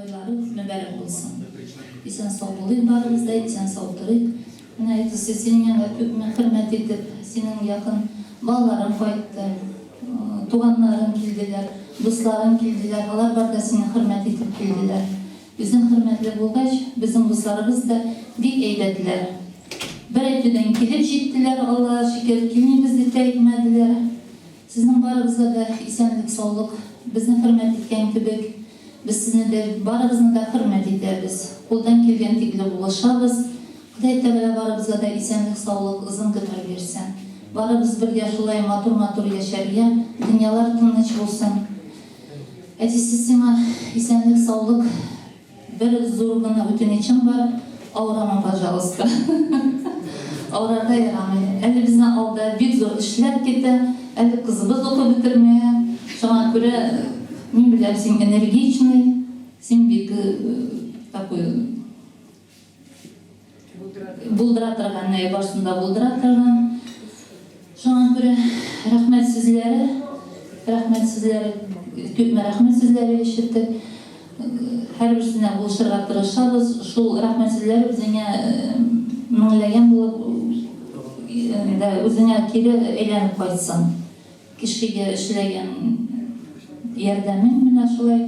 Айлары мөбарәк булсын. Исән-сау булыйк барыбыз да, исән-сау торыйк. Менә әтисе синең янга күпме хөрмәт итеп, синең якын балаларың кайтты, туганнарың килделәр, дусларың килделәр, алар бар да сине хөрмәт итеп килделәр. Үзең хөрмәтле булгач, безнең дусларыбыз да бик әйбәтләр. Бер әйтүдән килеп җиттеләр, Аллага шөкер, килмибез дип тә әйтмәделәр. Сезнең барыгызга да исәнлек-саулык, безне хөрмәт иткән кебек, без сезне дә, барыгызны да хөрмәт итәбез. Кулдан килгән тикле булышабыз. Ходай Тәгалә барыбызга да исәнлек-саулык, озын гомер бирсен. Барыбыз бергә шулай матур-матур яшәргә, дөньялар тыныч булсын. Әтисе, сиңа исәнлек-саулык. Бер зур гына үтенечем бар, авырама, пожалуйста. Авырырга ярамый. Әле безнең алда бик зур эшләр китә, әле кызыбыз укып бетермәгән. Шуңа күрә мин беләм, син энергичный, син бик такой Булдыра торган, әйе, барысын да булдыра торган. Шуңа күрә рәхмәт сүзләре, рәхмәт сүзләре, күпме рәхмәт сүзләре ишеттек. Һәрберсенә булышырга тырышабыз. Шул рәхмәт сүзләре үзеңә меңләгән булып, үзеңә кире әйләнеп кайтсын. Кешегә эшләгән ярдәмең менә шулай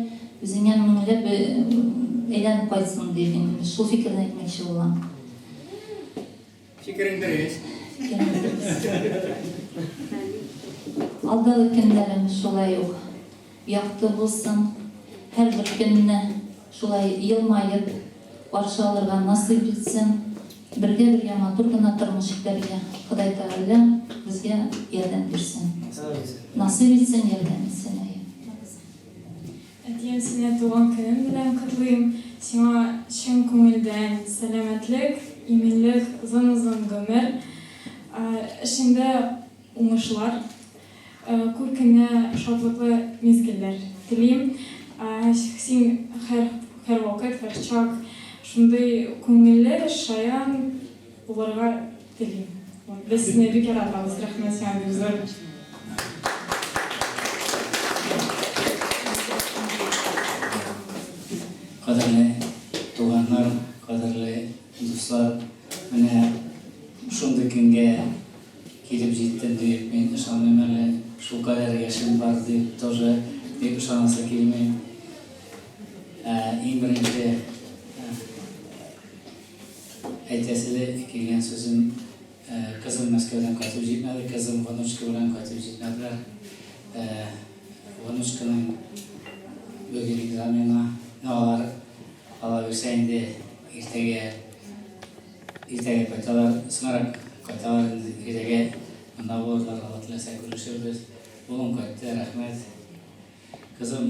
үзеңә меңләп әйләнеп кайтсын дип инде шул фикерне әйтмәкче булам. Фикерең дөрес. Фикерем дөрес. Алдагы көннәрең шулай ук Якты булсын, һәрбер көнне шулай елмаеп каршы алырга насыйп итсен, бергә-бергә матур гына тормыш итәргә Ходай Тәгалә безгә ярдәм бирсен. Насыйп итсен, ярдәм итсен, әйе. Әтием, сине туган көнең белән котлыйм. Сиңа чын күңелдән сәламәтлек, иминлек, озын-озын гомер, эшеңдә уңышлар, Күп кенә шатлыклы мизгелләр телим. Син һәр һәрвакыт, һәрчак шундый күңелле, шаян булырга телим. Без сине бик яратабыз. Рәхмәт сиңа бик зур. Кадерле туганнар, кадерле дуслар, менә шундый көнгә Килеп җиттем диеп мин ышанмыйм әле, шулкадәр яшем бар дип тоже бик ышанасы килми. Иң беренче әйтәсе килгән сүзем, кызым Мәскәүдән кайтып җитмәде, кызым внучка белән кайтып җитмәделәр. Внучканың бүген экзамены, ну алар ала бирсә инде иртәгә Иртәгә кайталар, соңрак кайталар инде, иртәгә монда булырлар, Алла теләсә күрешербез. Улым кайтты, рәхмәт. Кызым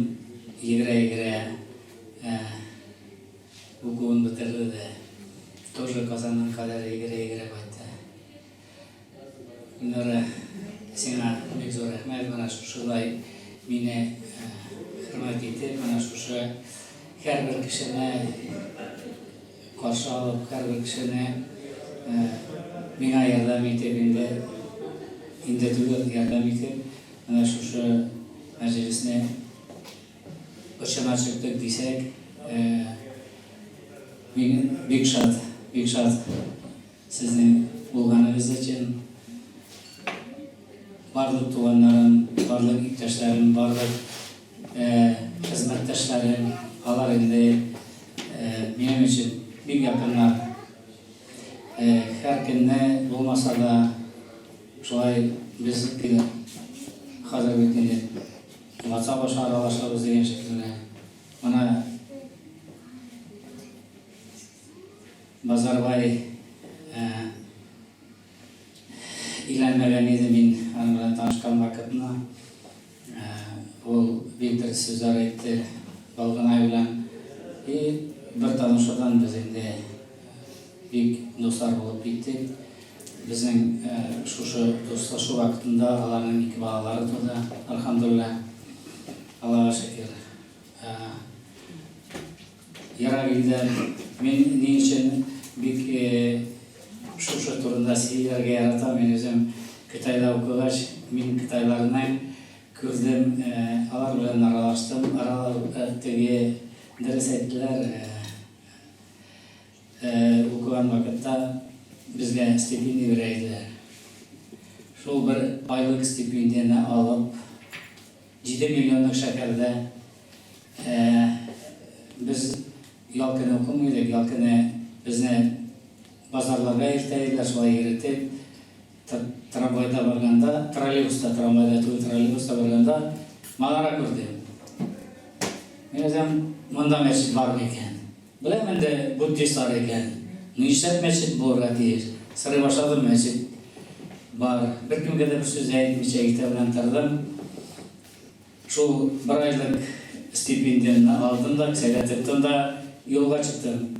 йөгерә-йөгерә укуын бетерде дә, тоже Казаннан кадәр йөгерә-йөгерә кайтты. Гөлнара, сиңа бик зур рәхмәт, менә шушылай мине хөрмәт итеп, менә шушы һәрбер кешене Каршы алып, һәрбер кешене миңа ярдәм итеп инде, инде түгел, ярдәм итеп, менә шушы мәҗлесне очына чыктык дисәк, мин бик шат, бик шат сезнең булганыгыз өчен. Барлык туганнарым, барлык иптәшләрем, барлык хезмәттәшләрем, алар инде минем өчен бик якыннар. Һәр көнне булмаса да, шулай без хәзер бит инде WhatsApp аша аралашабыз дигән шикелле. Менә Базарбай Өйләнмәгән идем мин аның белән танышкан вакытны. Ул бик дөрес сүзләр әйтте Балгынай белән. И бер танышудан без инде бик дуслар булып киттек. Безнең шушы дуслашу вакытында аларның ике балалары туды, әлхәмдүлилләһ. Аллага шөкер. Ерак илдән мин ни өчен бик шушы турында сөйләргә яратам, мин үзем Кытайда укыгач, мин кытайларны күрдем, алар белән аралаштым, аралар теге Дөрес әйттеләр, укыган вакытта безгә стипендия бирә иделәр. Шул бер айлык стипендияне алып, 7 миллионлык шәһәрдә без ял көне укымый идек, ял көне безне базарларга йөртә иделәр, шулай йөретеп, Трамвайда барганда, троллейбуста, трамвайда түгел, троллейбуста барганда манара күрдем. Мин әйтәм, монда мәчет бармы икән? Беләм инде, буддистлар икән. Нишләп мәчет булырга тиеш? Сорый башладым, мәчет бар. Беркемгә дә бер сүз дә әйтмичә иртә белән тордым. Шул бер айлык стипендиямне алдым да, кесәгә тыктым да, юлга чыктым.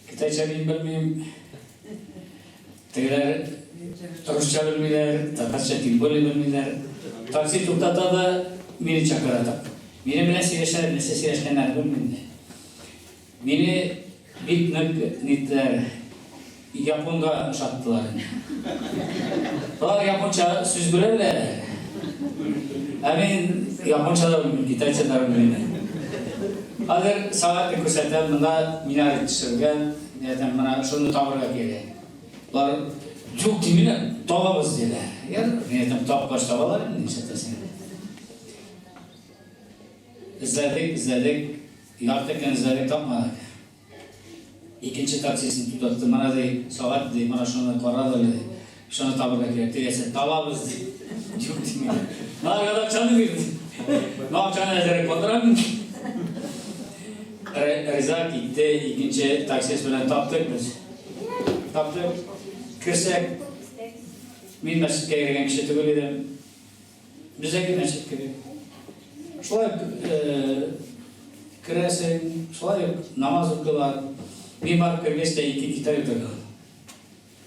Китайча мин белмим. Тегеләр русча белмиләр, татарча тем более белмиләр. Такси туктата да мине чакыра. Минем белән сөйләшәләр, нәрсә сөйләшкәннәрен белмим инде. Мине бик нык ниттеләр, японга ошаттылар инде. Алар японча сүз беләләр. Ә мин японча да белмим, китайча да белмим. Хәзер сәгатьне күрсәтәм, монда минарет төшерелгән, мин әйтәм, менә шуны табырга кирәк. Болар, юк димиләр, табабыз диләр. Ярар, мин әйтәм, тапкач табалар инде, нишләтәсең. Эзләдек, эзләдек, ярты көн эзләдек, тапмадык. Икенче таксистны туктатты, менә ди, сәгать ди, менә шуны карады әле ди, шуны табырга кирәк. Тегесе, табабыз ди. Юк дим. Менә акчаны бирде. Менә акчаны әзерәк калдырам инде. Риза китте, икенче таксист белән таптык без. Таптык. Керсәк, мин мәчеткә йөргән кеше түгел идем. Бездәге мәчет кебек. Шулай ук керәсең, шулай ук намаз укыйлар. Мин барып кергәч тә ике китай утырган.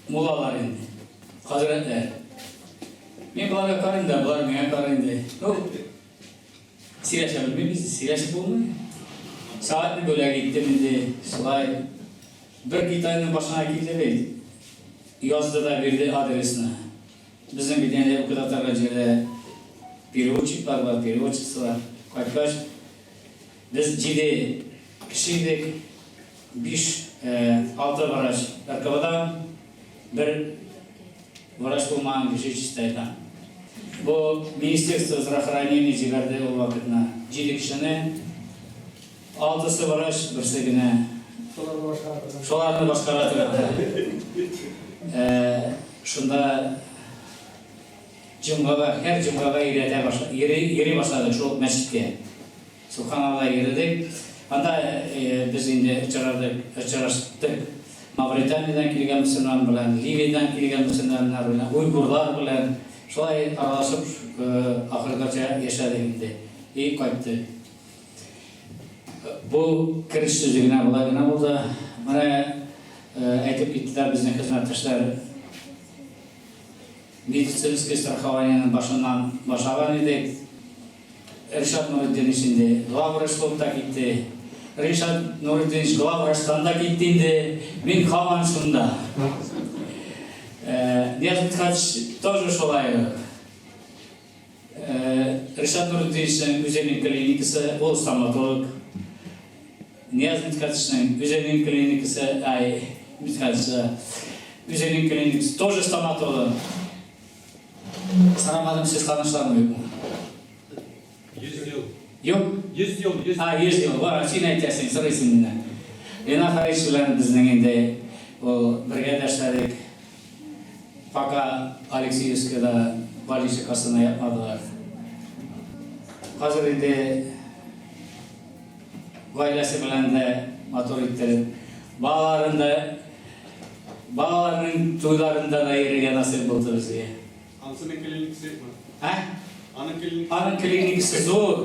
Муллалар инде. Хәзрәтләр. Мин боларга карыйм да, болар миңа карый инде. Ну, сөйләшә белмибез, сөйләшеп булмый. Сәгатьне бүләк иттем инде, шулай. Бер китайның башына килде бит. Язды да бирде адресны. Безнең бит инде укыта торган җирдә переводчиклар бар, переводчицалар. Кайткач, без җиде кеше идек, биш, алты врач РКВдан, бер врач булмаган кеше Чистайдан. Бу Министерство здравоохранения җибәрде ул вакытны җиде кешене. Алтысы врач, берсе генә. Шуларны башкара торган. Шунда җомгага, һәр җомгага йөрәтә башла, йөри, йөри башладык шул мәчеткә. Субханалла, йөредек. Анда без инде очрадык, очраштык Мавританиядән килгән мөселман белән, Ливиядән килгән мөселманнар белән, уйгурлар белән. Шулай аралашып, ахыргача яшәдек инде. И кайттык. Бу кереш сүзе генә болай гына булды. Менә әйтеп киттеләр безнең хезмәттәшләр медицинский страхованиенең башыннан башлаган идек. Ришат Нуретдинович инде главврач булып та китте. Ришат Нуретдинович главврачтан да китте инде. Мин һаман шунда. Нияз Мидхатович тоже шулай ук. Ришат Нуртдиновичның үзенең клиникасы, ул стоматолог. Нияз Мидхатовичның үзенең клиникасы, ай, Мидхатович, үзенең клиникасы, тоже стоматолог. Сорамадым, сез танышлармы, юкмы? 100 ел. Юк? 100 ел, 100. А, 100 ел. Бар, син әйтәсең, сорыйсың миннән. Ленар Харис белән безнең инде ул бергә дә эшләдек. Пока Алексеевскида больница кассына япмадылар. Хәзер инде гаиләсе белән дә матур иттереп, балаларын да, балаларының туйларында да йөрергә насыйп булды безгә. Анысының клиникасы юкмы? Ә? Аның клиникасы. Аның клиникасы зур.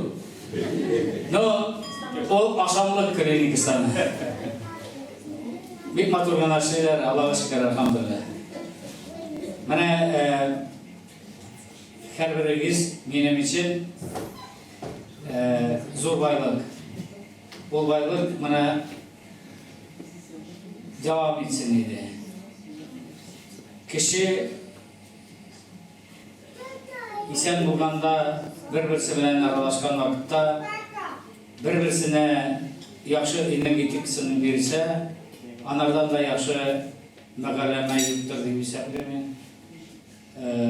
Но ул ашамлык клиникасы аның. Бик матур гына эшлиләр, Аллага шөкер, әлхәмдүлилләһ. Менә һәрберегез минем өчен зур байлык. Ул байлык менә дәвам итсен иде. Кеше исән булганда, бер-берсе белән аралашкан вакытта, бер-берсенә. яхшы энергетикасын бирсә, анардан да яхшы мәгаләмә юктыр дип исәплим мин.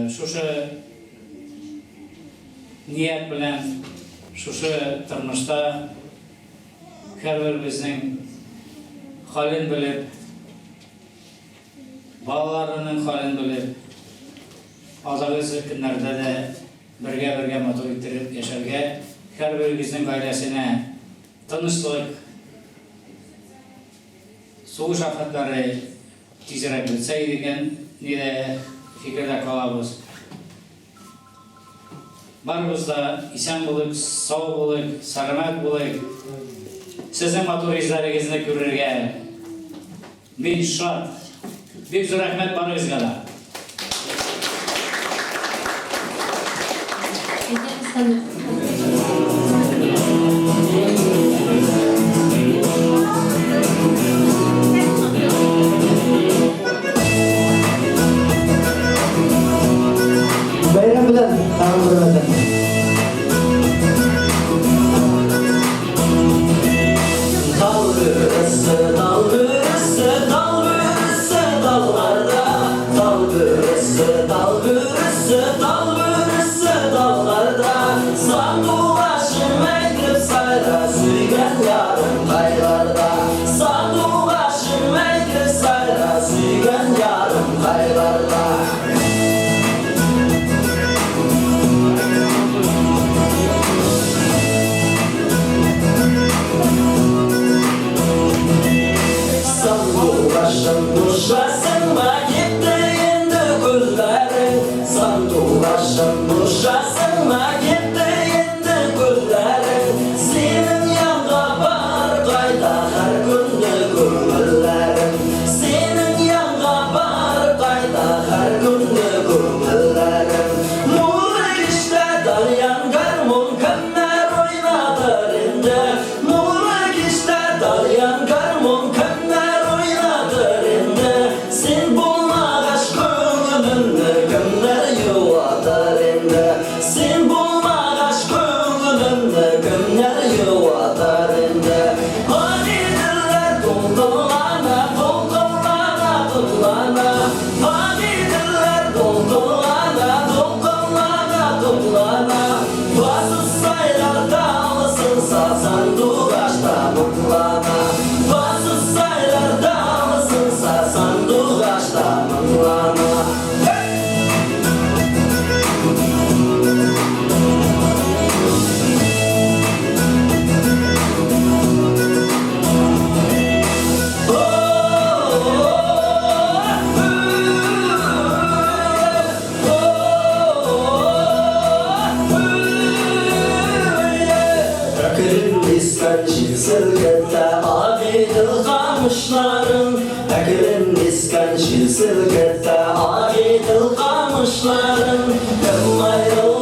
Шушы ният белән шушы тормышта һәрберебезнең хәлен белеп, балаларының хәлен белеп, алдагы көннәрдә дә бергә-бергә матур иттереп яшәргә, һәрберегезнең гаиләсенә тынычлык, сугыш афәтләре тизрәк бетсә дигән нидә фикердә калабыз. Барыбыз да исән булыйк, сау булыйк, сәламәт булыйк. Сезнең матур йөзләрегезне күрергә мин шат. Бик зур рәхмәт барыгызга да. Әйдәгез хәзер. Бәйрәм белән, тагын бер мәртәбә. Тал бөресе, тал бөресе, тал бөресе талларда. Тал бөресе, тал бөресе, тал бөресе талларда. Сандугачым әйтеп сайра, сөйгән ярым кайларда? Сандугачым әйтеп сайра, сөйгән ярым кайларда? Сандугашым, кушасыңмы, китте инде гөлләрең. Сандугашым, кушасыңмы, китте инде гөлләрең. Синең янга бар кайта һәр көнне күңелләрем. Синең янга бар кайта һәр көнне күңелләрем. Нурлы кичтә тальян гармун кемнәр уйнатыр инде? Нурлы кичтә тальян гармун кемнәр уйнатыр инде? Син булмагач күңелемне кемнәр юатыр инде? Син булмагач күңелемне кемнәр юатыр инде? Агыйделләр дулкынлана, дулкынлана, дулкынлана. Агыйделләр дулкынлана, дулкынлана, дулкынлана. Базы сайрар далысынса, сандугашта моңлана. Базы сайрар далысынса, сандугашта моңлана. Әкрен искән җил селкетә Агыйдел камышларын. Әкрен искән җил селкетә Агыйдел камышларын. Кем аерылган?